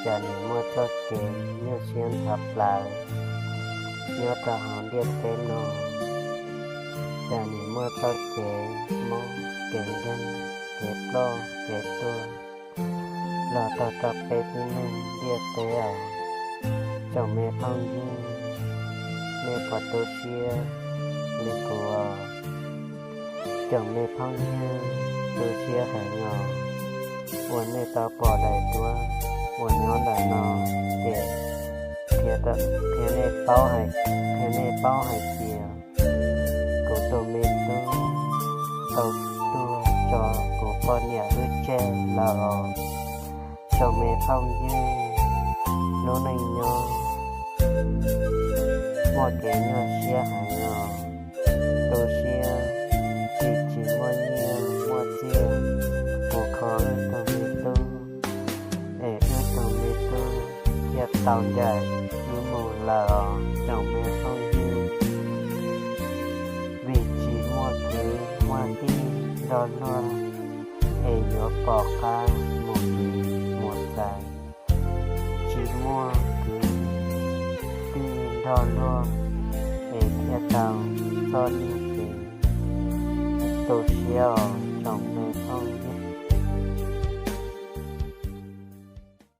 Cas nim muaj txoj kev nyuaj siab nthav plaws nyob rau hauv ntiaj teb no. Cas nim muaj txoj kev mob, kev nkeeg, kev ploj kev tuag los tau rau peb tib neeg ntiaj teb os. Tsoom me phooj ywg, nej puas tu siab li kuv os? Tsoom me phooj ywg, tu siab heev os. Uas nej tau pom daim duab uas nyob ntawm no ces qhia, qhia nej paub hais, qhia nej paub hais tias kuv tus me tub tau tuag tso kuv poj niam wb tseg lawm os. Tsoom me phooj ywg, lub neej nyob muaj kev nyuaj siab heev os. Tu siab vim tsis muaj nyiaj muaj txiaj mus kho wb tus me tub, es wb tus me tub thiaj tau ncaim wb mus lawm os tsoom me phooj ywg. Vim tsis muaj kwv muaj tij nrog luag, es yuav pom qab mus tiv mus txais. Tsis muaj kwv tij nrog luag, es thiaj tau txoj ncauj kev. Tu siab os tsoom me phooj ywg.